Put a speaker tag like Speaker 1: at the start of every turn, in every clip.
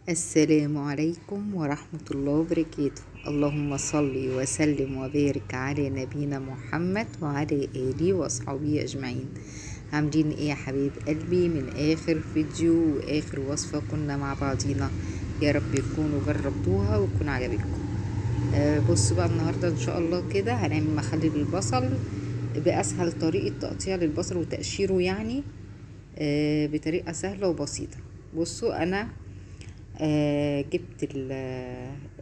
Speaker 1: السلام عليكم ورحمة الله وبركاته. اللهم صل وسلم وبارك على نبينا محمد وعلى آله وأصحابه أجمعين. عاملين ايه يا حبيب قلبي؟ من آخر فيديو وآخر وصفة كنا مع بعضينا، يا رب يكونوا جربتوها وتكون عجبتكم. بصوا بقى النهاردة ان شاء الله كده هنعمل مخلل البصل بأسهل طريقة تقطيع للبصل وتقشيره، يعني بطريقة سهلة وبسيطة. بصوا انا جبت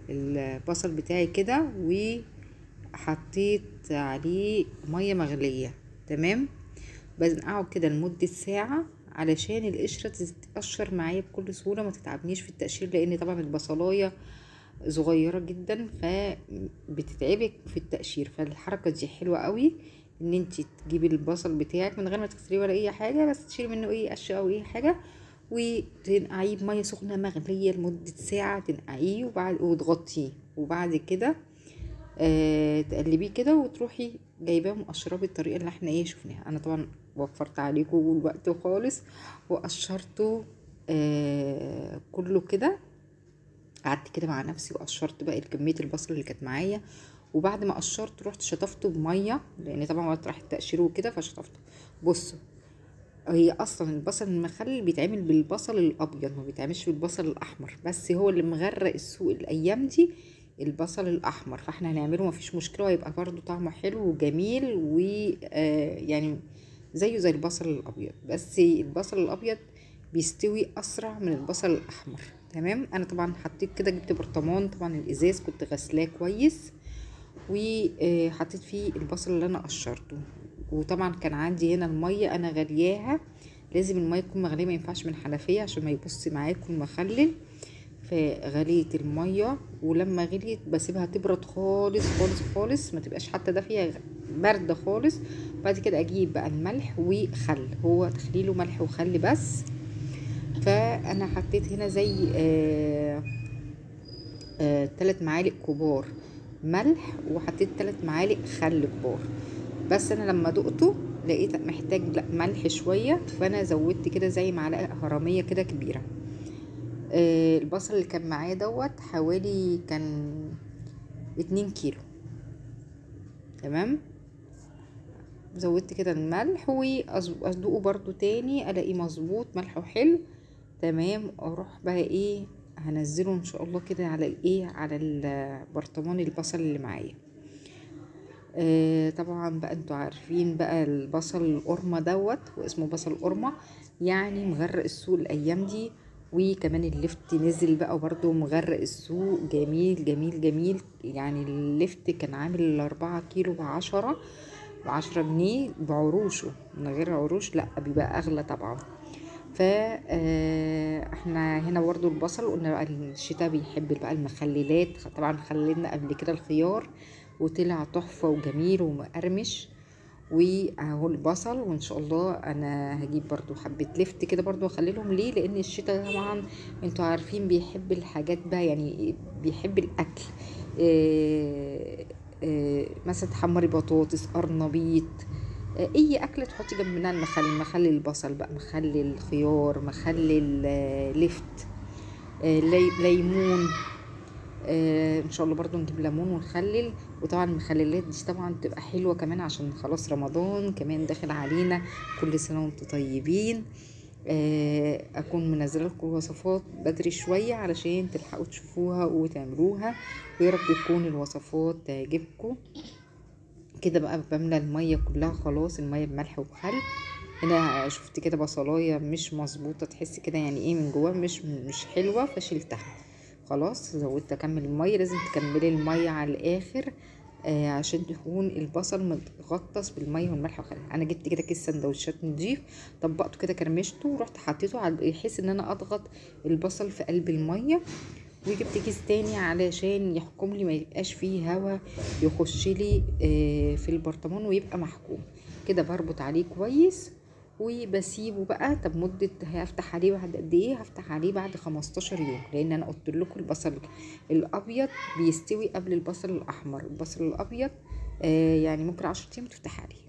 Speaker 1: البصل بتاعي كده وحطيت عليه مية مغليه، تمام؟ بنقعه كده لمدة ساعة علشان القشرة تتقشر معايا بكل سهولة، ما تتعبنيش في التقشير، لان طبعا البصلايه صغيرة جدا فبتتعبك في التقشير. فالحركه دي حلوة قوي، ان انت تجيبي البصل بتاعك من غير ما تكسريه ولا اي حاجة، بس تشيلي منه اي قشه او اي حاجة، وتنقعيه بميه سخنة مغليه لمدة ساعة، تنقعيه وبعد وتغطيه، وبعد كده تقلبيه كده وتروحي جايباه مقشراه بالطريقة اللي احنا ايه شفناها. انا طبعا وفرت عليكم الوقت خالص وقشرته كله كده، قعدت كده مع نفسي وقشرت بقى كمية البصل اللي كانت معايا. وبعد ما قشرت رحت شطفته بميه، لان طبعا وقت راح التقشير وكده فشطفته. بصوا هي اصلا البصل المخلل بيتعمل بالبصل الابيض، ما بيتعملش بالبصل الاحمر، بس هو اللي مغرق السوق الايام دي البصل الاحمر، فاحنا هنعمله مفيش مشكلة، وهيبقى برده طعمه حلو وجميل، ويعني زيه زي البصل الابيض، بس البصل الابيض بيستوي اسرع من البصل الاحمر. تمام. انا طبعا حطيت كده، جبت برطمان طبعا الازاز كنت غسلاه كويس، وحطيت فيه البصل اللي انا قشرته، وطبعا كان عندي هنا المية انا غلياها، لازم المية تكون مغليه، ما ينفعش من حنفية عشان ما يبص معاكم المخلل. فغليت المية، ولما غليت بسيبها تبرد خالص خالص خالص، ما تبقاش حتى دافيه، باردة خالص. بعد كده اجيب بقى الملح وخل، هو تخليله ملح وخل بس. فانا حطيت هنا زي 3 معالق كبار ملح، وحطيت 3 معالق خل كبار، بس انا لما دقته لقيت محتاج ملح شوية، فانا زودت كده زي معلقه هرميه كده كبيرة. البصل اللي كان معايا دوت حوالي كان 2 كيلو. تمام. زودت كده الملح وادوقه برضو تاني، الاقيه مظبوط ملحة حلو. تمام. اروح بقى ايه هنزله ان شاء الله كده على الايه، على البرطمان البصل اللي معايا. طبعا بقى انتوا عارفين بقى البصل القرمه دوت، واسمه بصل قرمه، يعني مغرق السوق الايام دي. وكمان اللفت نزل بقى برضو مغرق السوق، جميل جميل جميل. يعني اللفت كان عامل 4 كيلو ب10 جنيه بعروشه، من غير عروش لا بيبقى اغلى طبعا. فاحنا هنا برضو البصل قلنا بقى الشتاء بيحب بقى المخللات، طبعا خللنا قبل كده الخيار وطلع تحفة وجميل ومقرمش، واهو البصل. وان شاء الله انا هجيب برضو حبة لفت كده برضو اخللهم. ليه؟ لان الشتاء طبعا انتوا عارفين بيحب الحاجات بقى، يعني بيحب الاكل، مثلا تحمري بطاطس، قرنبيط، اي اكله تحطي جنب منها المخلل، مخلل البصل بقى، مخلل الخيار، مخلل لفت، ليمون، ان شاء الله برضو نجيب ليمون ونخلل. وطبعا المخللات دي طبعا تبقى حلوة كمان عشان خلاص رمضان كمان داخل علينا، كل سنة وانتم طيبين. اكون منزله لكم الوصفات بدري شوية علشان تلحقوا تشوفوها وتعملوها، ويا رب تكون الوصفات تعجبكم. كده بقى بملى المية كلها خلاص، المية بملح وخل. هنا شفت كده بصلايه مش مظبوطة، تحس كده يعني ايه من جوه مش حلوة، فشلتها خلاص. زودت اكمل المية، لازم تكملي المية على الاخر عشان تكون البصل متغطس بالمية والملح والخل. انا جبت كده كيس سندوتشات نضيف، طبقته كده كرمشته ورحت حطيته على بحيث ان انا اضغط البصل في قلب المية، وجبت كيس تاني علشان يحكم لي ما يبقاش فيه هوا يخش لي في البرطمان ويبقى محكوم كده. بربط عليه كويس وبسيبه بقى. طب مدة هفتح عليه بعد قد ايه؟ هفتح عليه بعد 15 يوم، لان انا قلت لكم البصل الابيض بيستوي قبل البصل الاحمر. البصل الابيض يعني ممكن 10 ايام تفتح عليه.